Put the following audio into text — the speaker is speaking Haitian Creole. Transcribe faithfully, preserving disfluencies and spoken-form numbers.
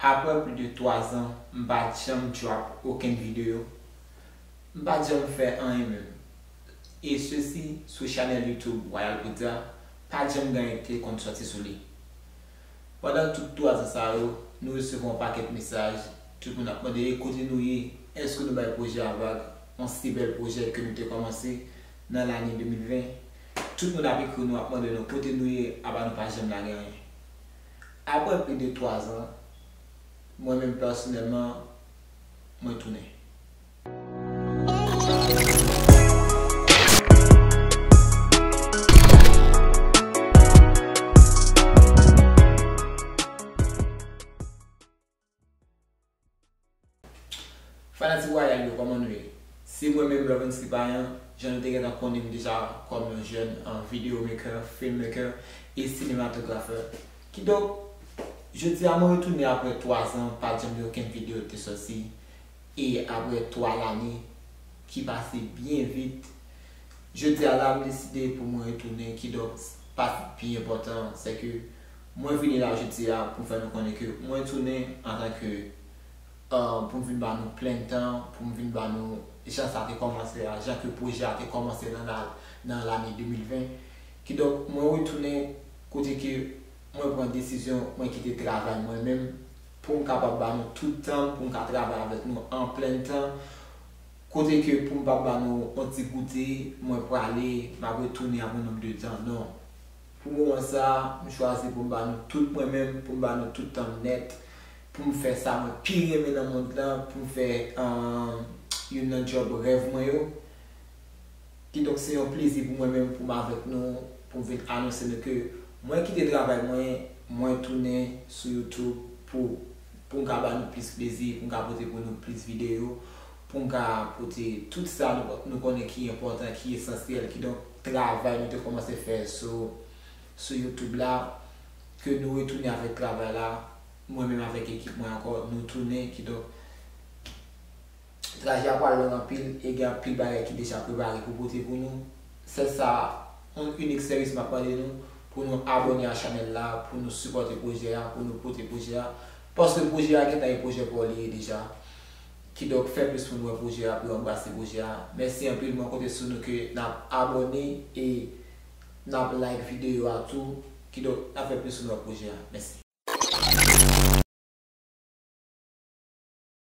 Apre plis de twa zan, m pa t janm drop okenn videyo. M pa t janm fè anyen menm. E sesi sou chanèl YouTube Royal Poudra, pa t janm gen anyen ki te konn sòti sou li. Pandan tout twa zan sa yo, nou resevwa yon pakèt mesaj, tout moun ap mande, "E kote nou ye? Èske nou bay pwojè a vag? Yon si bèl pwojè ke nou te kòmanse nan lane de mil ven." Tout moun ap ekri nou, ap mande nou kote nou ye, apa nou pa janm lage anyen. Apre plis de twa zan, mwen menm pèsonèlman, mwen tounen. Fanatik Royal yo, kòman nou ye? Se mwen menm, Lovensky Payan, jan nou te gentan konnen m deja kòm yon jèn, um, video maker, filmmaker e sinematografè. Kidonk, jodi a mwen retounen apre twa zan, pa t janm gen okenn videyo ki te sòti. E apre twa lane ki pase byen vit, jodi a la, m deside pou mwen retounen, kidonk, pati pi enpòtan, se ke mwen vini la jodi a pou m fè nou konnen ke mwen tounen antanke, uh, pou m vin ba nou plenn tan, pou m vin ba nou jan sa te kòmanse a, jan ke pwojè a te kòmanse nan la, nan lane de mil ven. Kidonk, mwen retounen kote ke mwen pran desizyon, mwen kite travay mwen menm, pou m kapab ba nou tout tan m, pou m ka travay avèk nou an plenn tan. Kote ke pou m pa ba nou yon ti goute, mwen prale, m ap retounen apre yon nonb de tan. Non. Pou moman sa a, m chwazi pou m ba nou tout mwen menm, pou m ba nou tout tan m nèt, pou m fè sa mwen pi renmen nan mond lan, pou m fè, um, youn nan djòb rèv mwen yo. Kidonk, se yon plezi pou mwen menm, pou m avèk nou, pou m vin anonse nou ke mwen kite travay mwen, mwen tounen sou YouTube pou, pou m ka ba nou plis plezi, pou m ka pote pou nou plis videyo, pou m ka pote tout sa nou, nou konnen ki enpòtan, ki esansyèl, kidonk, travay nou te kòmanse fè sou, sou YouTube la, ke nou retounen avèk travay la, mwen menm avèk ekip mwen ankò, nou tounen, kidonk, trajè a pral long anpil e gen anpil bagay ki deja prepare pou pote pou nou. Sèl sa, yon inik sèvis m ap mande nou, pou nou abòne a chanèl la, pou nou sipòte pwojè a, pou nou pote pwojè a. Paske pwojè a gentan e pwojè pa w li ye deja. Kidonk, fè plis moun wè pwojè a, pou yo anbrase pwojè a. Mèsi anpil, mwen konte sou nou ke n ap abòne e n ap like videyo a tou. Kidonk, n ap fè plis moun wè pwojè a. Mèsi.